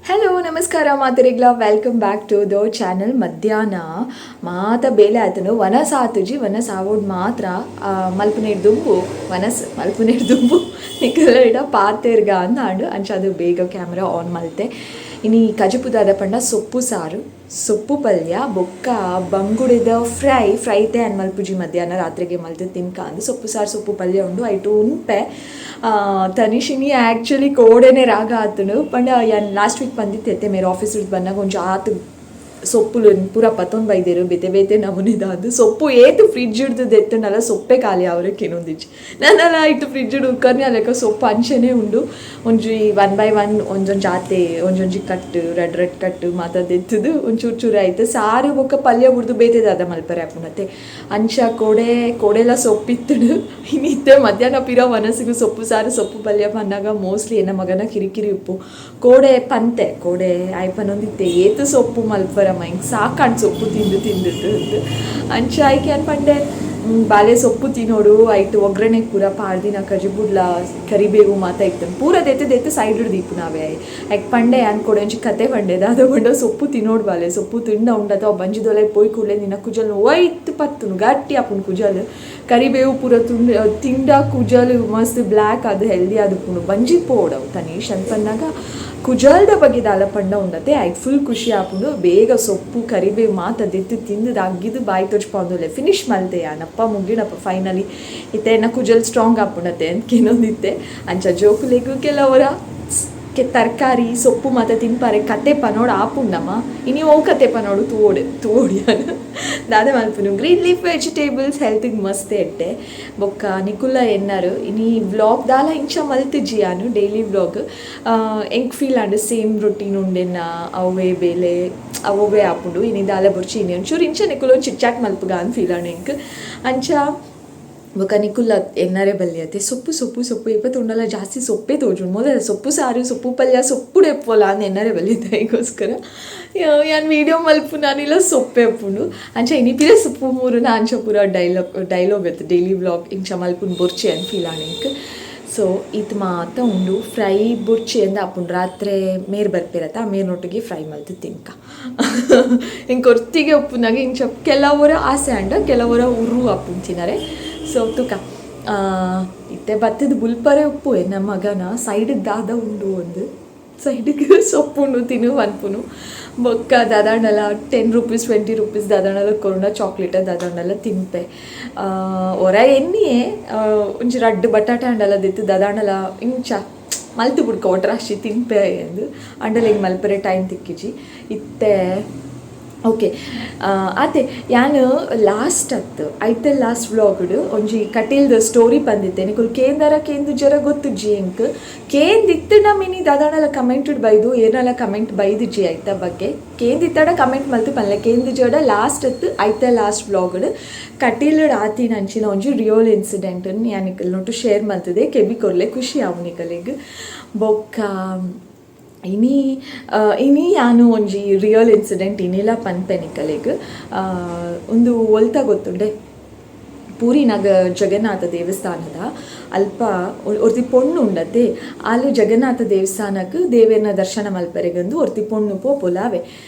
Hello ನಮಸ್ಕಾರ ಮಾತೆರೆಗ್ಲ, welcome back to the channel. ಮಧ್ಯಾಹ್ನ ಮಾತ ಬೇಲೆ ಆತನು, ವನಸ್ ಆತುಜಿ. ವನಸ್ ಆವೋಡ್ ಮಾತ್ರ ಮಲ್ಪುನೇರ್ ದುಂಬು, ವನಸ್ ಮಲ್ಪುನೇರ್ ದುಂಬು ನಿಕಲೆಡ ಪಾತೆರ್ಗ ಅಂದಾಂಡು. ಅಂಚ ಅದು ಬೇಗ ಕ್ಯಾಮ್ರಾ ಆನ್ ಮಲ್ತೆ. ಇನಿ ಕಜಿಪುದಾದ ಪಂಡ ಸೊಪ್ಪು ಸಾರು, ಸೊಪ್ಪು ಪಲ್ಯ, ಬೊಕ್ಕ ಬಂಗುಡೆದ ಫ್ರೈ. ಫ್ರೈ ತೆ ಅನ್ ಮಲ್ಪುಜಿ ಮಧ್ಯಾಹ್ನ, ರಾತ್ರಿಗೆ ಮಲ್ತು ತಿನ್ಕ ಅಂದು. ಸೊಪ್ಪು ಸಾರು, ಸೊಪ್ಪು ಪಲ್ಯ ಉಂಡು, ಐಟು ಉನ್ಪೆ. ತನಿಷಿನಿ ಆ್ಯಕ್ಚುಲಿ ಕೋಡೆನೆ ರಾಗ ಆತನು ಪಂಡ ಯಾನ್ ಲಾಸ್ಟ್ ವೀಕ್ ಬಂದಿತ್ತೆ, ಮೇರ್ ಆಫೀಸ್ ಬಂದಾಗ ಒಂಜಿ ಆತು ಸೊಪ್ಪುಲು ಪೂರ ಪತ್ತೊಂದು ಬೈದೇರು, ಬೇತೆ ಬೇತೆ ನಮೂನೆದಾದ್ ಸೊಪ್ಪು. ಏತು ಫ್ರಿಜ್ ಹಿಡ್ದು ಎತ್ತುಂಡಲ ಸೊಪ್ಪೆ ಖಾಲಿ ಅವರೆ ಕೆನೊಂದಿಜ್ಜಿ. ನನ್ನಲ ಇಟ್ಟು ಫ್ರಿಜ್ ಉಕ್ಕರ್ನೆ ಅಲೆಕ ಸೊಪ್ಪು ಅಂಚೆನೆ ಉಂಡು. ಒಂಜಿ ಒನ್ ಬೈ ಒನ್ ಒಂಜೊಂಜಿ ಆತೆ, ಒಂಜೊಂಜಿ ಕಟ್ಟು, ರೆಡ್ ರೆಡ್ ಕಟ್ಟು ಮಾತ ದೆತ್ತುದು ಒಂಚೂರು ಚೂರು ಆಯ್ತು. ಸಾರು ಬೊಕ್ಕ ಪಲ್ಯ ಬುಡ್ದು ಬೇತೆ ದಾದ ಮಲ್ಪರೆ ಆಪುಂಡತೆ. ಅಂಚ ಕೋಡೆ ಕೋಡೆಲ ಸೊಪ್ಪಿತ್ತುಡು. ಇನ್ನಿತ್ತೆ ಮಧ್ಯಾಹ್ನ ಪಿರ ವನಸಿಗು ಸೊಪ್ಪು ಸಾರು, ಸೊಪ್ಪು ಪಲ್ಯ ಪನ್ನಾಗ ಮೋಸ್ಟ್ಲಿ ಎನ್ನ ಮಗನ ಕಿರಿಕಿರಿ ಉಪ್ಪು. ಕೋಡೆ ಪಂತೆ, ಕೋಡೆ ಆಯ್ ಪನೊಂದಿತ್ತೆ, ಏತು ಸೊಪ್ಪು ಮಲ್ಪರಮ್ಮ, ಹಿಂಗೆ ಸಾಕಾಣ್ ಸೊಪ್ಪು ತಿಂದು ತಿಂದು ಅಂದು. ಅಂಚ ಆಯ್ಕೆ ಅನ್ ಪಂಡೆ, ಬಾಲೆ ಸೊಪ್ಪು ತಿನ್ನೋಡು, ಐಟ್ ಒಗ್ಗರಣೆ ಪೂರ ಪಾಡ್ದಿನ ಕಜಿಬುಡ್ಲ ಕರಿಬೇವು ಮಾತ ಇತ್ತು, ಪೂರ ದೆತ್ತು ದೆತ್ತು ಸೈಡ್ ದೀಪು ನಾವೇ. ಯಾಕೆ ಪಂಡೆ ಅನ್ ಕೊಡೆ ಒಂಜಿ ಕತೆ ಪಂಡೆ. ದಾದ ಪಂಡ, ಸೊಪ್ಪು ತಿನ್ನೋಡು ಬಾಲೆ, ಸೊಪ್ಪು ತಿಂಡ ಉಂಡತ ಅವು ಬಂಜಿದೊಲೆ ಪೋಯ್ ಕೂಡಲೇ ನಿನ್ನ ಕುಜಲ್ ಒಯ್ತು ಪತ್ತುನು, ಗಟ್ಟಿ ಆಪುಂಡು ಕುಜಲ್. ಕರಿಬೇವು ಪೂರ ತುಂಡು ತಿಂಡ ಕುಜಲ್ ಮಸ್ತ್ ಬ್ಲ್ಯಾಕ್ ಅದು ಹೆಲ್ದಿ ಆದುಪ್ಪುಂಡು, ಬಂಜಿ ಪೋಡವು ತನೀಶ್ ಅಂತ ಪನ್ನಾಗ, ಕುಜಲ್ದ ಬಗ್ಗೆ ದಾಲ ಪಂಡ ಉಂಡತೆ, ಐಕ್ ಫುಲ್ ಖುಷಿ ಆಪುಂಡು. ಬೇಗ ಸೊಪ್ಪು ಕರಿಬೇವು ಮಾತ ದೆತ್ತು ತಿಂದು ಅಗ್ಗಿದು ಬಾಯಿ ತೊಚ್ಪಾಂದುಲ್ಲೆ. ಫಿನಿಶ್ ಮಲ್ತೆ ಯಾನಪ್ಪ, ಮುಗಿಡಪ್ಪ ಫೈನಲಿ. ಇತ್ತೆ ಎನ್ನ ಕುಜಲ್ ಸ್ಟ್ರಾಂಗ್ ಆಪುಂಡತೆ ಅಂತ ಕೆನೊಂದಿತ್ತೆ. ಅಂಚ ಜೋಕುಲೆಗು ಕೆಲವರ ತರಕಾರಿ ಸೊಪ್ಪು ಮಾತ ತಿನ್ಪಾರೆ ಕತೆ ಪನೋಡು ಆಪುಂಡಮ್ಮ. ಇನಿ ಓ ಕತೆ ಪನೋಡು ತೂವೋಡು ತೂವೋಡು. ಯಾನು ದಾದ ಮಲ್ಪುನು, ಗ್ರೀನ್ ಲೀಫ್ ವೆಜಿಟೇಬಲ್ಸ್ ಹೆಲ್ತಿಗೆ ಮಸ್ತ್ ಎಡ್ಡೆ. ಬೊಕ್ಕ ನಿಕುಲ ಎನ್ನರು ಇನಿ ವ್ಲಾಗ್ ದಾಲ ಇಂಚ ಮಲ್ತಿಜ್ಜಿ ಯಾನು ಡೈಲಿ ವ್ಲಾಗ್. ಎಂಕ್ ಫೀಲ್ ಆಂಡ್ ಸೇಮ್ ರೊಟೀನ್ ಉಂಡೆನ್ನ, ಅವೇ ಬೇಲೆ ಅವೇ ಆಪುಂಡು. ಇನಿ ದಾಲ ಬೊರ್ಚಿ, ಇನಿ ಒಂಚೂರು ಇಂಚ ನಿಕುಲು ಚಿಟ್ ಚಾಟ್ ಮಲ್ಪುಗ ಅಂದ್ ಫೀಲ್ ಆಂಡ್ ಎಂಕ್. ಅಂಚ ಬೊಕ್ಕ ನಿಕುಲ್ಲ ಎನ್ನರೆ ಬಲ್ಯತೆ, ಸೊಪ್ಪು ಸೊಪ್ಪು ಸೊಪ್ಪು ಏಪ ತೂಂಡಲ ಜಾಸ್ತಿ ಸೊಪ್ಪೇ ತೋಜುಂಡು. ಮೊದಲ ಸೊಪ್ಪು ಸಾರು, ಸೊಪ್ಪು ಪಲ್ಯ, ಸೊಪ್ಪುಡು ಎಪ್ಪೊಲ ಅಂದ್ ಎನ್ನರೆ ಬಲ್ಯತೆ. ಐಗೋಸ್ಕರ ಯಾನ್ ವೀಡಿಯೋ ಮಲ್ಪುನಾನಿಲ ಸೊಪ್ಪೆ ಉಪ್ಪುಂಡು. ಅಂಚ ಇನಿ ಪಿರ ಸೊಪ್ಪು ಮೂರುನ ಅಂಚ ಪೂರ ಡೈಲಾಗ್ ಡೈಲಾಗ್ ಇತ್ತು. ಡೈಲಿ ವ್ಲಾಗ್ ಇಂಚ ಮಲ್ಪುನ್ ಬೊರ್ಚಿ ಅಂದ್ ಫೀಲ್ ಆಂಡ್ ಎಂಕ್. ಸೊ ಇತ್ ಮಾತ ಉಂಡು. ಫ್ರೈ ಬೊರ್ಚಿ ಅಂದ್ ಆಪುಂಡು. ರಾತ್ರೆ ಮೇರ್ ಬರ್ಪೇರತ್ತ, ಮೇರ್ನೊಟ್ಟಿಗೆ ಫ್ರೈ ಮಲ್ತು ತಿನ್ಕ. ಇಂಕ್ ಒರ್ತಿಗೆ ಉಪ್ಪುನಾಗ ಇಂಚ ಕೆಲವರ ಆಸೆ ಆಂಡ, ಕೆಲವರ ಉರು ಆಪುಂಡು ತಿನರೆ. ಸೊ ತುಕ ಇತ್ತೆ ಬತ್ತದ ಬುಲ್ಪರೆ ಉಪ್ಪು ಎನ್ನ ಮಗನ ಸೈಡಿಗೆ ದಾದ ಉಂಡು, ಒಂದು ಸೈಡಿಗೆ ಸೊಪ್ಪುಂಡು ತಿನ್ನು ಪನ್ಪುನು. ಬೊಕ್ಕ ದಾದಾಂಡಲ 10 ರುಪೀಸ್, 20 ರುಪೀಸ್ ದಾದಾಂಡಲ ಕೊರುಂಡ ಚಾಕ್ಲೇಟ್ ದಾದಾಂಡಲ ತಿನ್ಪೆ. ಒರ ಎನ್ನಿಯೆ, ಒಂಜಿ ರಡ್ಡ್ ಬಟಾಟೆ ಆಂಡಲ ದೆತ್ತ್ ದಾದಾಂಡಲ ಇಂಚ ಮಲ್ತ್ ಬುಡ್ಕ, ಒಟ್ರಾಶಿ ತಿನ್ಪೆ ಅಂದ್. ಆಂಡಲ ಎಂಕ್ ಮಲ್ಪರೆ ಟೈಮ್ ತಿಕ್ಕಿಜಿ ಇತ್ತೆ. ಓಕೆ, ಆತೆ. ಯಾನ್ ಲಾಸ್ಟ್ ಅತ್ತು ಐತೆ ಲಾಸ್ಟ್ ವ್ಲಾಗ್ಡ್ ಒಂಜಿ ಕಟೀಲ್ದ ಸ್ಟೋರಿ ಬಂದಿತ್ತೆ. ನಿಕುಲು ಕೇಂದರ ಕೇಂದು ಜರ ಗೊತ್ತುಜ್ಜಿ ಎಂಕ್. ಕೇಂದಿತ್ತುಂಡ ಮಿನಿ ದಾದಾಂಡಲ ಕಮೆಂಟ್ ಬೈದು, ಏನಾಲ ಕಮೆಂಟ್ ಬೈದಿಜ್ಜಿ ಐತ ಬಗ್ಗೆ. ಕೇಂದಿತ್ತಡ ಕಮೆಂಟ್ ಮಲ್ತು ಪನ್ಲೆ. ಕೇಂದು ಜಡ ಲಾಸ್ಟ್ ಅತ್ತು ಐತೆ ಲಾಸ್ಟ್ ವ್ಲಾಗ್ಡ್ ಕಟೀಲ್ಡ್ ಆತಿನ ಅಂಚಿನ ಒಂಜಿ ರಿಯಲ್ ಇನ್ಸಿಡೆಂಟ್ ಯಾನ್ ನಿಕಲ್ ನೊಟ್ಟು ಶೇರ್ ಮಲ್ತದೆ. ಕೆಬಿ ಕೊರ್ಲೆ, ಖುಷಿ ಆವು ನಿಕಲೆಗ್. ಬೊಕ್ಕ ಇನಿ ಇನಿ ಯಾನು ಒಂಜಿ ರಿಯಲ್ ಇನ್ಸಿಡೆಂಟ್ ಇನಿಲ ಪನ್ಪೆ ನಿಕಲೆಗ್. ಒಂದು ಒಲ್ತ ಗೊತ್ತುಂಡೆ, ಪೂರಿನಾಗ ಜಗನ್ನಾಥ ದೇವಸ್ಥಾನದ ಅಲ್ಪ ಒರ್ತಿ ಪೊಣ್ಣು ಉಂಡತೆ. ಆಲು ಜಗನ್ನಾಥ ದೇವಸ್ಥಾನಕ್ಕೆ ದೇವೆರ್ನ ದರ್ಶನ ಮಲ್ಪರೆಗಂದು ಒರ್ತಿ ಪೊಣ್ಣು ಪೋಪೊಲಾವೆ.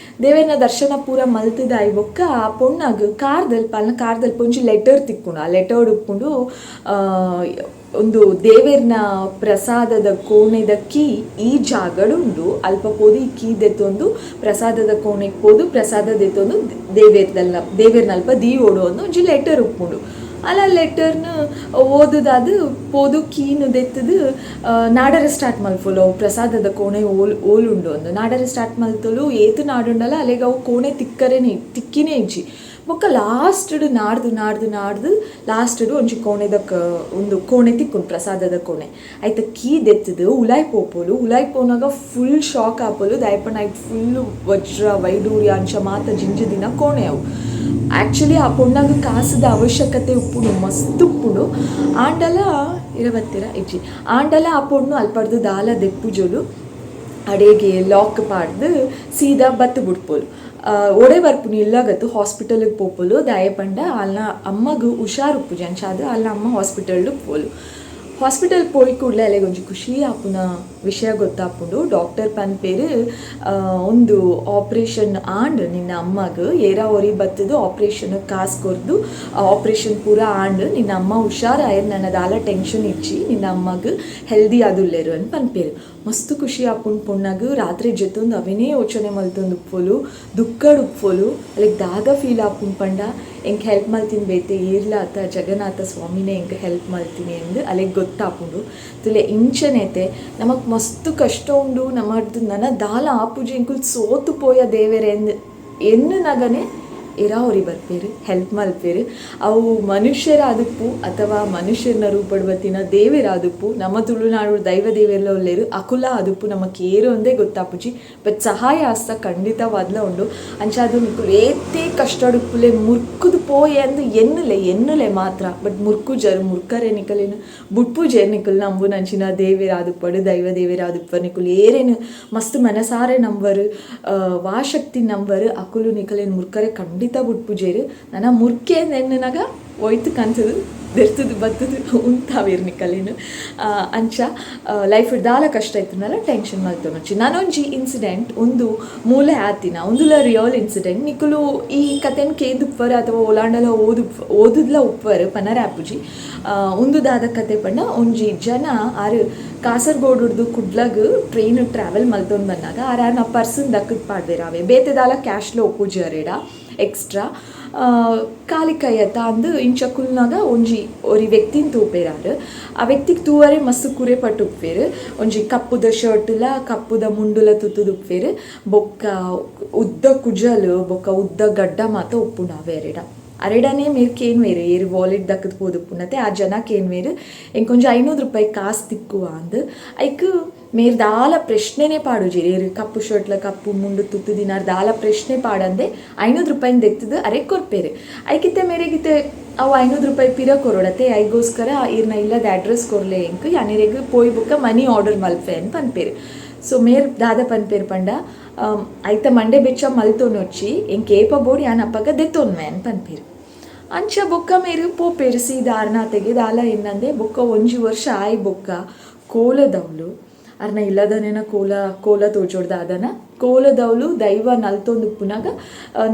ದೇವೆರ್ನ ದರ್ಶನ ಪೂರ ಮಲ್ತದಾಯಿ ಬೊಕ್ಕ ಆ ಪೊಣ್ಣಗ್ ಕಾರ್ದಲ್ಪ, ಅಲ್ನ ಕಾರ್ದಲ್ಪ ಒಂಜಿ ಲೆಟರ್ ತಿಕ್ಕುಂಡು. ಆ ಲೆಟರ್ ಉಪ್ಪುಂಡು, ಒಂದು ದೇವೆರ್ನ ಪ್ರಸಾದದ ಕೋಣೆದ ಕೀ ಈ ಜಾಗಡ್ ಉಂಡು, ಅಲ್ಪ ಪೋದು ಈ ಕೀ ದೆತ್ತೊಂದು ಪ್ರಸಾದದ ಕೋಣೆಗೆ ಪೋದು ಪ್ರಸಾದ ದೆತ್ತೊಂದು ದೇವೆರ್ದಲ್ಲ ದೇವೆರ್ನಲ್ಪ ದೀವೊಡು ಅಂದ್ ಒಂಜಿ ಲೆಟರ್ ಉಪ್ಪುಂಡು. ಅಲ್ಲ ಲೆಟರ್ನ ಓದುದಾದ್ ಪೋದು ಕೀನು ದೆತ್ತದು ನಾಡರೆ ಸ್ಟಾರ್ಟ್ ಮಲ್ಪೊಲು, ಅವು ಪ್ರಸಾದದ ಕೋಣೆ ಓಲ್ ಓಲುಂಡು ಅಂದ್ ನಾಡರೆ ಸ್ಟಾರ್ಟ್ ಮಲ್ತೊಲು. ಏತ್ ನಾಡುಂಡಲ ಅಲೆಗ್ ಅವು ಕೋಣೆ ತಿಕ್ಕರೆನೆ ತಿಕ್ಕಿನೇ ಇಜ್ಜಿ. ಬೊಕ್ಕ ಲಾಸ್ಟ್ಡ್ ನಾಡ್ದು ನಾಡ್ದು ನಾಡ್ದು ಲಾಸ್ಟ್ಡ್ ಒಂಜಿ ಕೋಣೆದ ಒಂದು ಕೋಣೆ ತಿಕ್ಕುಂಡು, ಪ್ರಸಾದದ ಕೋಣೆ. ಐತ ಕೀ ದೆತ್ತದು ಉಲಾಯ್ ಪೋಪೊಲು. ಉಲಾಯ್ ಪೋನಾಗ ಫುಲ್ ಶಾಕ್ ಆಪೊಲು. ದಾಯೆ ಐಟ್ ಫುಲ್ ವಜ್ರ ವೈಡೂರ್ಯ ಅಂಚ ಮಾತ ಜಿಂಜ ದಿನ ಕೋಣೆ ಅವು. ಆ್ಯಕ್ಚುಲಿ ಆ ಪೊಣ್ಣಗ್ ಕಾಸುದ ಅವಶ್ಯಕತೆ ಉಪ್ಪುಂಡು, ಮಸ್ತ್ ಉಪ್ಪುಂಡು. ಆಂಡಲ ಇರಬತ್ತೀರ ಇಜ್ಜಿ. ಆಂಡಲ ಆ ಪೊಣ್ಣು ಅಲ್ಪಡ್ದು ದಾಲ ದೆಪ್ಪುಜೊಲು. ಅಡೇಗೆ ಲಾಕ್ ಪಾಡ್ದು ಸೀದಾ ಬತ್ತು ಬುಡ್ಪೊಲು. ಒಡೆ ಬರ್ಪುನು ಇಲ್ಲಗತ್ತು ಹಾಸ್ಪಿಟಲ್ಗೆ ಪೋಪೊಲು. ದಾಯೆ ಪಂಡ ಅಲ್ನ ಅಮ್ಮಗ್ ಹುಷಾರ್ ಉಪ್ಪುಜಿ. ಅಂಚಾದ್ ಅಲ್ನ ಅಮ್ಮ ಹಾಸ್ಪಿಟಲ್ ಪೋಲು. ಹಾಸ್ಪಿಟಲ್ ಪೋಯಿ ಕೂಡಲೇ ಅಲೆಗ್ ಒಂಜಿ ಖುಷಿ ಆಪುನ ವಿಷಯ ಗೊತ್ತಾಪುಂಡು. ಡಾಕ್ಟರ್ ಪನ್ಪೆರ್, ಉಂದು ಆಪರೇಷನ್ ಆಂಡ್ ನಿನ್ನ ಅಮ್ಮಗ್, ಏರಾ ಒರಿ ಬತ್ತುದು ಆಪರೇಷನ್ ಕಾಸ್ ಕೊರ್ದು ಆಪರೇಷನ್ ಪೂರ ಆಂಡ್, ನಿನ್ನ ಅಮ್ಮ ಹುಷಾರಾಯೆರ್, ನನ ದಾಲ ಟೆನ್ಷನ್ ಇಜ್ಜಿ, ನಿನ್ನ ಅಮ್ಮಗ್ ಹೆಲ್ದಿ ಆದುಲ್ಲೆರ್ ಅಂದ್ ಪನ್ಪೆರ್. ಮಸ್ತ್ ಖುಷಿ ಆಪುಂಡು ಪೊಣ್ಣಗ್. ರಾತ್ರೆ ಜೆತ್ತೊಂದು ಅವೆನೇ ಯೋಚನೆ ಮಲ್ತೊಂದು ಉಪ್ಪೊಲು, ದುಃಖಡ್ ಉಪ್ಪೊಲು. ಅಲೆಗ್ ದಾದ ಫೀಲ್ ಆಪುಂಡು ಪಂಡ, ಎಂಕ್ ಹೆಲ್ಪ್ ಮಲ್ತಿನ ಬೇತೆ ಏರ್ಲ ಅತ್ತ, ಜಗನ್ನಾಥ ಸ್ವಾಮಿನೇ ಎಂಕ್ ಹೆಲ್ಪ್ ಮಲ್ತಿನಿ ಅಂದ್ ಅಲೆಗ್ ಗೊತ್ತಾಪುಂಡು. ತುಲೆ ಇಂಚನೆತೆ ನಮಕ್ ಮಸ್ತ್ ಕಷ್ಟ ಉಂಡು, ನಮರ್ದ್ ನನ ದಾಲ ಆಪುಜಿ, ಎಂಕುಲು ಸೋತು ಪೋಯ ದೇವೆರೆ ಅಂದ್ ಎನ್ನುನಗನೆ ಏರಾ ಒರಿ ಬರ್ಪೆರ್, ಹೆಲ್ಪ್ ಮಲ್ಪೆರ್. ಅವು ಮನುಷ್ಯರಾದುಪ್ಪು ಅಥವಾ ಮನುಷ್ಯೆರ್ನ ರೂಪಡ್ ಬತ್ತಿನ ದೇವೆರಾದುಪ್ಪು, ನಮ್ಮ ತುಳುನಾಡ್ ದೈವ ದೇವೆರ್ಲ ಉಲ್ಲೆರ್, ಅಕುಲ ಆದುಪ್ಪು, ನಮಕ್ ಏರ್ ಅಂದೇ ಗೊತ್ತಾಪುಜಿ. ಬಟ್ ಸಹಾಯ ಹಸ್ತ ಖಂಡಿತವಾದ್ಲ ಉಂಡು. ಅಂಚಾದ್ ನಿಕುಲು ಏತೇ ಕಷ್ಟಡ್ ಉಪ್ಪುಲೆ, ಮುರ್ಕುದು ಪೋಯೆ ಅಂದ್ ಎನ್ನುಲೆ, ಎನ್ನುಲೆ ಮಾತ್ರ. ಬಟ್ ಮುರ್ಕುಜರ್, ಮುರ್ಕರೆ ನಿಕಲೆನ್ ಬುಡ್ಪುಜೆರ್. ನಿಕುಲು ನಂಬುನಂಚಿನ ದೇವೆರ್ ಆದುಪ್ಪಡ್, ದೈವ ದೇವೆರ್ ಆದುಪ್ಪಡ್, ನಿಕುಲು ಏರೆನ್ ಮಸ್ತ್ ಮನಸಾರೆ ನಂಬರ್, ವಾ ಶಕ್ತಿ ನಂಬರ್, ಅಕುಲು ನಿಕಲೆನ್ ಮುರ್ಕರೆ ಖಂಡಿತ ಬುಡ್ಪುಜೆರ್. ನನ ಮುರ್ಕೆ ಎನ್ನುನಗ ಒಯ್ತ್ ಕಂತುದು ದೆರ್ತುದು ಬತ್ತುದು ಉಂತಾವೆರ್ ನಿಕಲೆನ್. ಅಂಚ ಲೈಫ್ ದಾಲ ಕಷ್ಟ ಇತ್ತುಂಡಲ ಟೆನ್ಷನ್ ಮಲ್ತೊನೊಚ್ಚಿ. ನನೊಂಜಿ ಇನ್ಸಿಡೆಂಟ್, ಉಂದು ಮೂಲೆ ಆತಿನ, ಉಂದುಲ ರಿಯಲ್ ಇನ್ಸಿಡೆಂಟ್. ನಿಕುಲು ಈ ಕತೆನ್ ಕೇಂದುಪ್ಪರ್ ಅಥವಾ ಓಲಾಂಡಲ ಓದು ಓದುದ್ಲ ಉಪ್ಪರ್, ಪನರೆ ಆಪುಜಿ. ಉಂದು ದಾದ ಕತೆ ಪಂಡ, ಒಂಜಿ ಜನ ಆರ್ ಕಾಸರಗೋಡುಡ್ದು ಕುಡ್ಲಗ್ ಟ್ರೈನ್ ಟ್ರಾವೆಲ್ ಮಲ್ತೊಂದು ಬನ್ನಗ ಆರ್ ಆರ್ನ ಪರ್ಸನ್ ದಕ್ಕದ್ ಪಾಡ್ದೆರ್. ಅವೆ ಬೇತೆ ದಾಲ ಕ್ಯಾಶ್ಲ ಉಪ್ಪುಜಿ ಅರೆಡ ಎಕ್ಸ್ಟ್ರಾ. ಕಾಲಿ ಕೈಯತ್ತ ಅಂದ್ ಇಂಚ ಕುಲ್ನಗ ಒಂಜಿ ಒರಿ ವ್ಯಕ್ತಿನ್ ತೂಪೆರ್ ಆರ್. ಆ ವ್ಯಕ್ತಿಗ್ ತೂವರೆ ಮಸ್ತ್ ಕುರೆ ಪಟ್ಟು ಉಪ್ಪುವೆರ್. ಒಂಜಿ ಕಪ್ಪುದ ಶರ್ಟ್ ಲ ಕಪ್ಪುದ ಮುಂಡುಲ ತುತ್ತುದು ಉಪ್ಪುವೆರ್. ಬೊಕ್ಕ ಉದ್ದ ಕುಜಲ್ ಬೊಕ್ಕ ಉದ್ದ ಗಡ್ಡ ಮಾತ ಉಪ್ಪುಂಡು ಅವೆ ಅರೆಡ. ಅರೆಡನೇ ಮೇರ್ ಕೇನ್ವೆರ್, ಏರ್ ವಾಲೆಟ್ ದಕ್ಕದ್ ಪೋದುಪ್ಪುನತೆ ಆ ಜನ ಕೇನ್ವೆರ್, ಎಂಕೊಂಜಿ 500 ರೂಪಾಯಿ ಕಾಸ್ ತಿಕ್ಕುವ ಅಂದ್. ಐಕ್ ಮೇರ್ ದಾಲ ಪ್ರಶ್ನೆನೇ ಪಾಡುಜೆರ್. ಏರ್ ಕಪ್ಪು ಶರ್ಟ್ಲ ಕಪ್ಪು ಮುಂಡು ತುತ್ತುದಿನಾರ್ ದಾಲ ಪ್ರಶ್ನೆ ಪಾಡಂದೆ 500 ರೂಪಾಯಿನ್ ದೆತ್ತುದು ಅರೆಗ್ ಕೊರ್ಪೆರ್. ಐಕಿತ್ತೆ ಮೇರೆಗಿತ್ತೆ ಅವು 500 ರೂಪಾಯಿ ಪಿರ ಕೊರೊಡತೆ, ಐಗೋಸ್ಕರ ಈರ್ನ ಇಲ್ಲದ ಅಡ್ರೆಸ್ ಕೊರ್ಲೆ ಎಂಕ್, ಯಾನ್ ಇರೆಗ್ ಪೋಯಿ ಬೊಕ್ಕ ಮನಿ ಆರ್ಡರ್ ಮಲ್ಪೆ ಅಂದ್ ಪನ್ಪೆರ್. ಸೊ ಮೇರ್ ದಾದ ಪನ್ಪೆರ್ ಪಂಡ, ಐತ ಮಂಡೆ ಬೆಚ್ಚ ಮಲ್ತೊನೊಚ್ಚಿ, ಎಂಕ್ ಏಪ ಬೋಡು ಯಾನ್ ಅಪಗ ದೆತ್ತೊನ್ವೆ ಅಂದ್ ಪನ್ಪೆರ್. ಅಂಚ ಬೊಕ್ಕ ಮೇರ್ ಪೋಪೆರ್ ಸೀದಾ ಅರ್ನಾತೆಗೆ ದಾಲ ಎನ್ನಂದೆ. ಬೊಕ್ಕ ಒಂಜಿ ವರ್ಷ ಆಯಿ ಬೊಕ್ಕ ಕೋಲದವ್ಲು ಅರ್ನ ಇಲ್ಲದನೇನ ಕೋಲ ಕೋಲ ತೋಜೊಡು ದಾದನ, ಕೋಲದವ್ಲು ದೈವ ನಲ್ತೊಂದುಪ್ಪುನಗ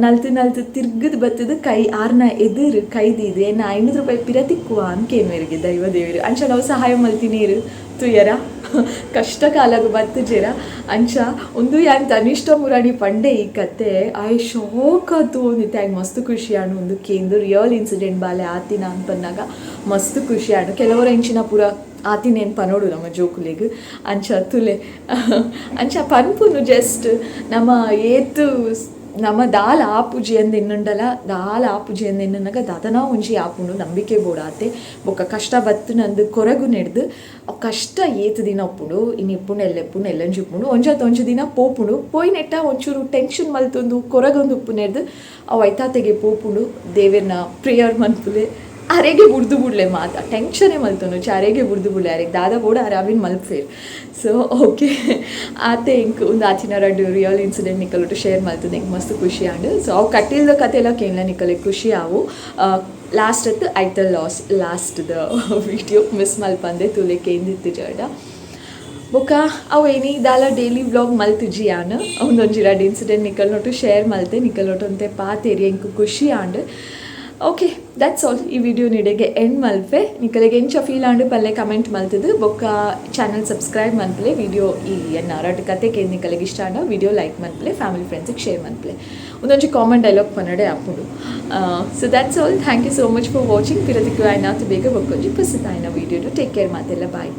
ನಲ್ತ್ ನಲ್ತ್ ತಿರ್ಗುದ್ ಬತ್ತುದು ಕೈ ಆರ್ನ ಎದುರು ಕೈ ದೀದ್ ಎನ್ನ 500 ರೂಪಾಯಿ ಪಿರ ತಿಕ್ಕುವ ಅಂದ್ ಕೇನ್ವೆರ್ಗೆ ದೈವ ದೇವೆರ್. ಅಂಚ ನಾವು ಸಹಾಯ ಮಲ್ತಿನೇರ್ ತೂಯರ, ಕಷ್ಟ ಕಾಲಗ್ ಬತ್ತುಜೆರ. ಅಂಚ ಉಂದು ಯಾನ್ ತನಿಷ್ಠ ಮುರಾಣಿ ಪಂಡೆ ಈ ಕತೆ, ಆಯೆ ಶಾಕ್ ಆದ್ ತೂವೊಂದಿತ್ತೆ. ಆಯಗ್ ಮಸ್ತ್ ಖುಷಿ ಆಂಡ್ ಉಂದು ಕೇಂದ್. ರಿಯಲ್ ಇನ್ಸಿಡೆಂಟ್ ಬಾಲೆ ಆತಿನ ಅಂದ್ ಪನ್ನಗ ಮಸ್ತ್ ಖುಷಿ ಆಂಡ್. ಕೆಲವೊರ ಇಂಚಿನ ಪೂರ ಆತಿನೇನ್ ಪನೊಡು ನಮ್ಮ ಜೋಕುಲೆಗ್. ಅಂಚ ತುಲೆ ಅಂಚ ಪನ್ಪುನು ಜಸ್ಟ್ ನಮ ಏತ್ ನಮ ದಾಲ ಆಪುಜಿ ಅಂದ್ ಎನ್ನುಂಡಲ, ದಾಲ ಆಪುಜಿ ಅಂದ್ ಎನ್ನುನಗ ದಾದನಾ ಒಂಜಿ ಆಪುಂಡು, ನಂಬಿಕೆ ಬೋಡಾತೆ. ಬೊಕ್ಕ ಕಷ್ಟ ಬತ್ತ್ಂಡ್ ಕೊರಗುನೆಡ್ದ್ ಅವು ಕಷ್ಟ ಏತ್ ದಿನ ಉಪ್ಪುಂಡು, ಇನಿ ಇಪ್ಪುಂಡು ಎಲ್ಲೆ ಇಪ್ಪುಂಡು ಎಲ್ಲಂಜಿ ಉಪ್ಪುಂಡು, ಒಂಜತ್ ಒಂಜಿ ದಿನ ಪೋಪುಂಡು. ಪೋಯಿನೆಟ್ಟ ಒಂಚೂರು ಟೆನ್ಷನ್ ಮಲ್ತೊಂದು ಕೊರಗೊಂದು ಉಪ್ಪುನೆಡ್ದ್ ಅವು ಐತಾತೆಗೆ ಪೋಪುಂಡು. ದೇವೆರ್ನ ಪ್ರೇಯರ್ ಮನ್ಪುಲೆ, ಅರೆಗೆ ಬುಡ್ದು ಬುಡ್ಲೆ, ಮಾತ ಟೆನ್ಷನೇ ಮಲ್ತೊನೊಚ್ಚಿ, ಅರೆಗೆ ಬುಡ್ದು ಬುಡ್ಲೆ. ಅರೆಗ್ ದಾದ ಬೋಡು ಆರ್ ಅವೆನ್ ಮಲ್ಪುವೆರ್. ಸೊ ಓಕೆ, ಆತೆ ಎಂಕ್ ಉಂದು ಆತಿನ ರಡ್ಡ್ ರಿಯಲ್ ಇನ್ಸಿಡೆಂಟ್ ನಿಕಲೊಟ್ಟು ಶೇರ್ ಮಲ್ತುದು ಎಂಕ್ ಮಸ್ತ್ ಖುಷಿ ಆಂಡ್. ಸೊ ಅವು ಕಟೀಲ್ದ ಕತೆಲ ಕೇನ್ಲ, ನಿಕಲೆಗ್ ಖುಷಿ ಆವು. ಲಾಸ್ಟ್ ಅತ್ತ್ ಐತ ಲಾಸ್ ಲಾಸ್ಟ್ದ ವಿಡಿಯೋ ಮಿಸ್ ಮಲ್ಪಂದೆ ತೂಲೆ ಕೇಂದಿತ್ತಿಜರ್ಡ. ಬೊಕ ಅವು ಏನಿ ದಾಲ ಡೈಲಿ ವ್ಲಾಗ್ ಮಲ್ತಿಜಿ ಯಾನ್. ಉಂದೊಂಜಿ ರಡ್ಡ್ ಇನ್ಸಿಡೆಂಟ್ ನಿಕಲ್ನೊಟ್ಟು ಶೇರ್ ಮಲ್ತೆ, ನಿಕಲ್ನೊಟ್ಟು ಒಂತೆ ಪಾತೆರಿ ಎಂಕ್ ಖುಷಿ ಆಂಡ್. Okay, that's all. ಈ ವಿಡಿಯೋ ನಿಡೆಗೆ ಎಂಡ್ ಮಲ್ಪೆ. ನಿಕಲೆಗ್ ಎಂಚ ಫೀಲ್ ಆಂಡ್ ಪಲ್ಲೆ ಕಮೆಂಟ್ ಮಲ್ತುದು. ಬೊಕ್ಕ ಚಾನಲ್ ಸಬ್ಸ್ಕ್ರೈಬ್ ಮನ್ಪುಲೆ. ವಿಡಿಯೋ ಈ ಎನ್ನ ರಡ್ಡ್ ಕತೆ ಕೇಂದ್ ನಿಕಲೆಗ್ ಇಷ್ಟ ಆಂಡ ವಿಡಿಯೋ ಲೈಕ್ ಮನ್ಪುಲೆ, ಫ್ಯಾಮಿಲಿ ಫ್ರೆಂಡ್ಸ್ಗ್ ಶೇರ್ ಮನ್ಪುಲೆ. ಉಂದೊಂಜಿ ಕಾಮನ್ ಡೈಲಾಗ್ ಪನಡೆ ಆಪುಂಡು. So that's all, thank you so much for watching. ಪಿರತಿಕ್ಕು ಆಯ್ನಾತ್ ಬೇಗ ಬೊಕ್ಕೊಂಜಿ ಪೊಸತಾಯಿನ ವಿಡಿಯೋಡು. ಟೇಕ್ ಕೇರ್ ಮಾತೆಲ್ಲ, ಬಾಯ್.